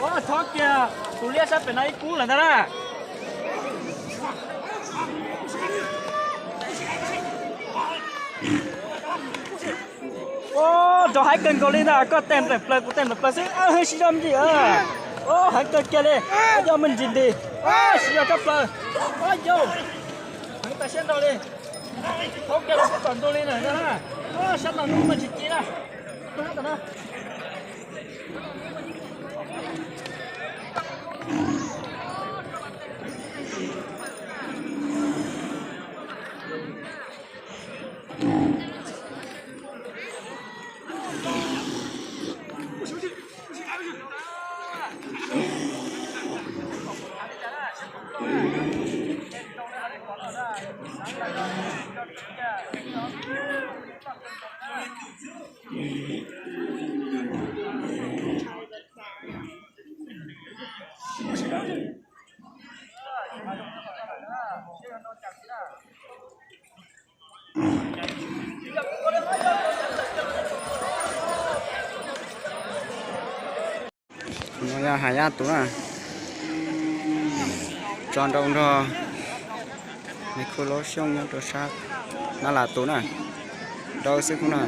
Ua txhob kiag, tus liab sab pem no ib kub lawm ntag na. Ua, nrov heev kawg nkaus li ntag, koj teg npleem plaws kuv teg npleem plaws xwb, sib zog me ntsis. Ua, heev kawg kiag li, yog me ntsis nti, sib zog tshaj plaws. Ua yau, heev tas siab nrho li. Thaub kiag los kuj tom ntug li na, sab no hnub mas tsis ci na. No yog Haj Yaj tus na, tso nrau nrog Maiv Khuj Laub Xyooj nyob rau sab Nab Las tus na, nrau xwb khub no.